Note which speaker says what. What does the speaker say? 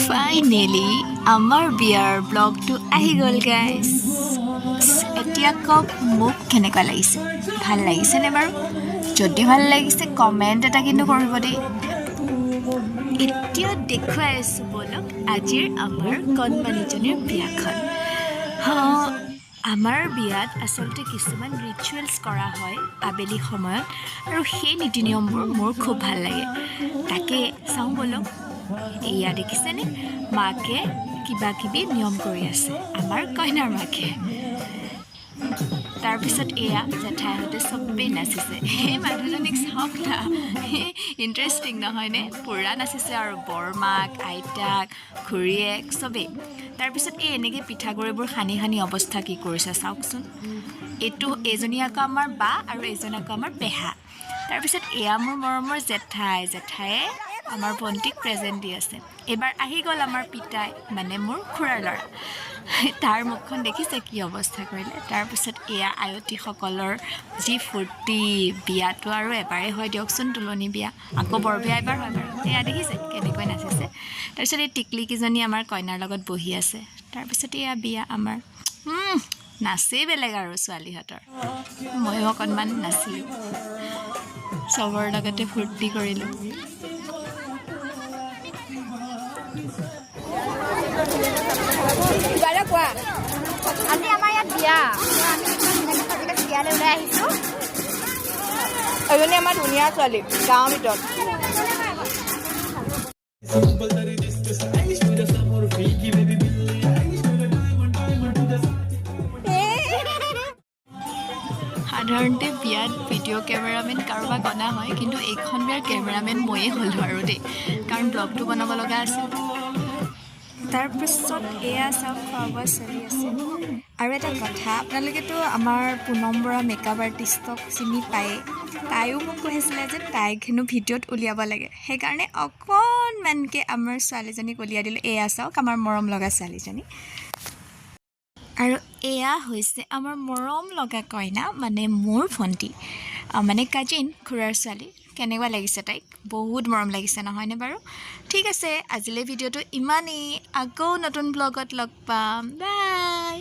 Speaker 1: Finally আমাৰ বিয়াৰ ব্লগটো আহি গ'ল গাইজ। এতিয়া কওক মোক কেনেকুৱা লাগিছে? ভাল লাগিছেনে বাৰু? যদি ভাল লাগিছে, কমেণ্ট এটা কিন্তু কৰিব দেই। এতিয়া দেখুৱাই আছোঁ ব'লক আজিৰ আমাৰ কণমানিজনীৰ বিয়াখন। আমাৰ বিয়াত আচলতে কিছুমান ৰিচুৱেলছ কৰা হয় আবেলি সময়ত আৰু সেই নীতি নিয়মবোৰ মোৰ খুব ভাল লাগে। তাকে চাওঁ ব'লক। এয়া দেখিছেনে, মাকে কিবা কিবি নিয়ম কৰি আছে, আমাৰ কইনাৰ মাকে। তাৰপিছত এয়া জেঠাইহঁতে চবেই নাচিছে। সেই মানুহজনীক চাওক না, ইণ্টাৰেষ্টিং নহয়নে? পূৰা নাচিছে আৰু বৰমাক, আইতাক, খুৰীয়েক চবেই। তাৰপিছত এই এনেকৈ পিঠাগুড়িবোৰ সানি সানি অৱস্থা কি কৰিছে চাওকচোন। এইটো এইজনী আকৌ আমাৰ বা আৰু এইজন আকৌ আমাৰ পেহা। তাৰপিছত এয়া মোৰ মৰমৰ জেঠাই। জেঠায়ে আমাৰ ভণ্টিক প্ৰেজেণ্ট দি আছে। এইবাৰ আহি গ'ল আমাৰ পিতাই, মানে মোৰ খুৰাৰ ল'ৰা। তাৰ মুখখন দেখিছে কি অৱস্থা কৰিলে। তাৰপিছত এয়া আয়তীসকলৰ যি ফূৰ্তি। বিয়াটো আৰু এবাৰেই হয় দিয়কচোন, তোলনি বিয়া, আকৌ বৰ বিয়া এবাৰ হয় বাৰু। এয়া দেখিছে কেনেকৈ নাচিছে। তাৰপিছত এই টিকলিকেইজনী আমাৰ কইনাৰ লগত বহি আছে। তাৰপিছত এয়া বিয়া আমাৰ নাচেই বেলেগ আৰু ছোৱালীহঁতৰ। ময়ো অকণমান নাচিলোঁ, চবৰ লগতে ফূৰ্তি কৰিলোঁ।
Speaker 2: কিবা এটা কোৱা।
Speaker 3: আজি আমাৰ ইয়াত বিয়া। আমি একদম ধুনীয়াকৈ সাজি কাচি বিয়ালৈ ওলাই আহিছোঁ।
Speaker 2: এজনী আমাৰ ধুনীয়া ছোৱালী গাঁৱৰ ভিতৰত।
Speaker 1: সাধাৰণতে বিয়াত ভিডিঅ' কেমেৰামেন কাৰোবাক অনা হয়, কিন্তু এইখন বিয়াৰ কেমেৰামেন ময়ে হ'লোঁ আৰু দেই, কাৰণ ব্লগটো বনাব লগা আছিল। তাৰপিছত এয়া চাওক, খোৱা বোৱা চলি আছে। আৰু এটা কথা, আপোনালোকেতো আমাৰ পুনম বৰা মেকআপ আৰ্টিষ্টক চিনি পায়েই। তাইও মোক কৈ আছিলে যে তাইক হেনো ভিডিঅ'ত উলিয়াব লাগে। সেইকাৰণে অকণমানকৈ আমাৰ ছোৱালীজনীক উলিয়াই দিলোঁ। এয়া চাওক, আমাৰ মৰম লগা ছোৱালীজনী। আৰু এয়া হৈছে আমাৰ মৰম লগা কইনা, মানে মোৰ ভণ্টি, মানে কাজিন, খুৰাৰ ছোৱালী। কেনেকুৱা লাগিছে তাইক? বহুত মৰম লাগিছে নহয়নে বাৰু? ঠিক আছে, আজিলৈ ভিডিঅ'টো ইমানেই। আকৌ নতুন ব্লগত লগ পাম। বাই।